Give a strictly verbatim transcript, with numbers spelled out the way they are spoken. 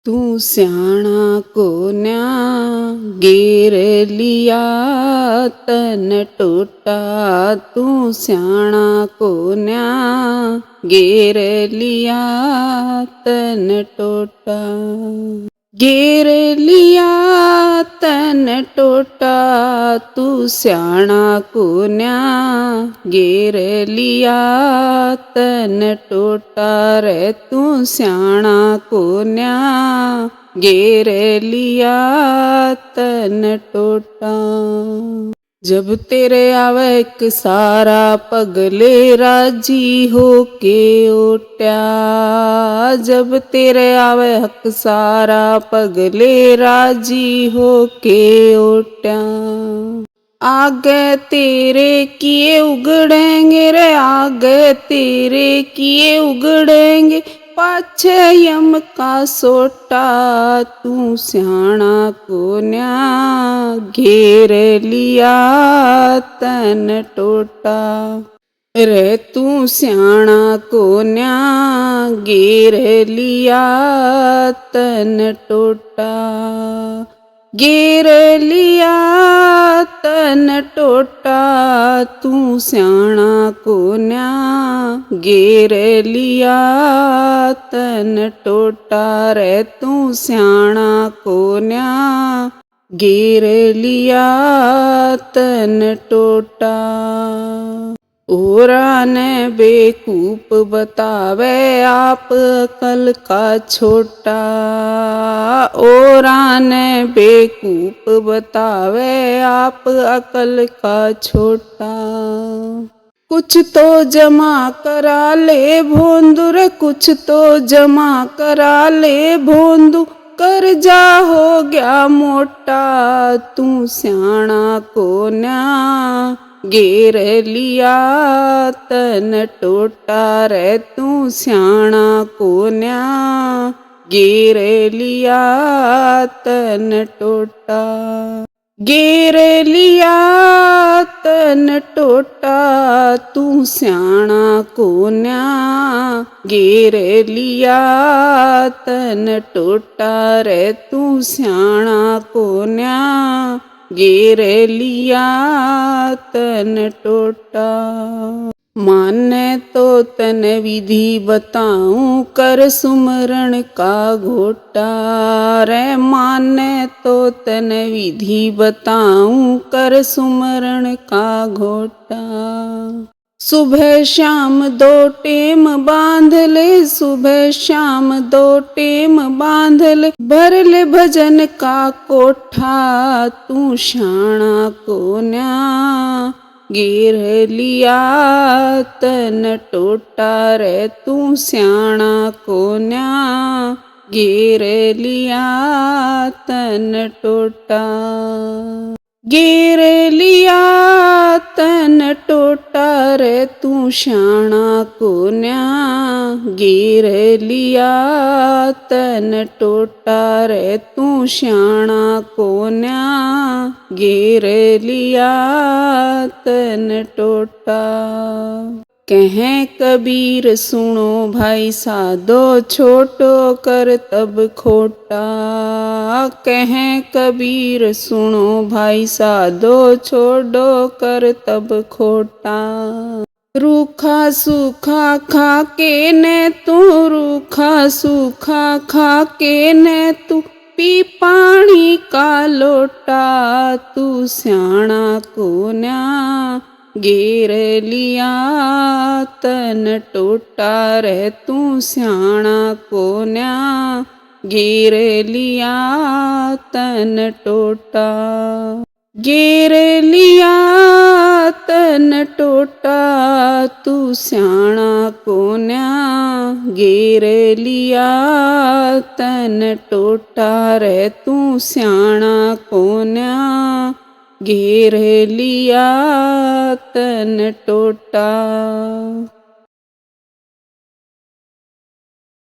तू स्याणा कोन्या, गेर लिया तन टोटा। तू स्याणा कोन्या, गेर लिया तन टोटा। गेर लिया तन टोटा, तू स्याणा कोन्या। गेर लिया तन टोटा रे, तू स्याणा कोन्या। गेर लिया तन टोटा। जब तेरे आवे हक सारा, पगले राजी होके ओट्या। जब तेरे आवे हक सारा, पगले राजी होके ओट्या। आगे तेरे किए उगड़ेंगे रे, आगे तेरे किए उगड़ेंगे, पाछे यम का सोटा। तू स्याणा कोन्या, गेर लिया तन टोटा। रे तू स्याणा कोन्या, गेर लिया तन टोटा। गेर लिया तन टोटा, तू स्याणा कोन्या। गेर लिया तन टोटा रे, तू स्याणा कोन्या। गेर लिया तन टोटा। औरां नै बेकूफ बतावे, आप अकल का छोटा। औरां नै बेकूफ बतावे, आप अकल का छोटा। कुछ तो जमा करा ले भोंदू रे, कुछ तो जमा करा ले भोंदू, कर्जा हो गया मोटा। तू स्याणा कोन्या, गेर लिया तन टोटा रे, तू स्याणा कोन्या। गेर लिया तन टोटा। गेर लिया तन टोटा, तू स्याणा कोन्या। गेर लिया तन टोटा रे, तू स्याणा कोन्या। गेर लिया तन टोटा। माने तो तन विधि बताऊं, कर सुमरण का घोटा रे। माने तो तन विधि बताऊं, कर सुमरण का घोटा। सुबह शाम दो टेम बांध ले, सुबह शाम दो टेम बांध ले, भर ले भजन का कोठा, तू स्याणा कोन्या। गेर लिया तन टोटा रे, तू स्याणा कोन्या। गेर लिया तन टोटा। गेर लिया तन टोटा रे, तू स्याणा कोन्या। गेर लिया तन टोटा रे, तू स्याणा कोन्या। गेर लिया तन टोटा। कहे कबीर सुनो भाई साधो, छोटो करतब खोटा। कहे कबीर सुनो भाई साधो, छोटो करतब खोटा। रूखा सूखा खा के ने तू, रूखा सूखा खा के ने तू, पी पानी का लोटा, तू स्याणा कोन्या। गेर लिया तन टोटा रे, तू स्याणा कोन्या। गेर लिया तन टोटा। गेर लिया तन टोटा, तू स्याणा कोन्या। गेर लिया तन टोटा रे, तू स्याणा कोन्या। गेर लिया तन टोटा।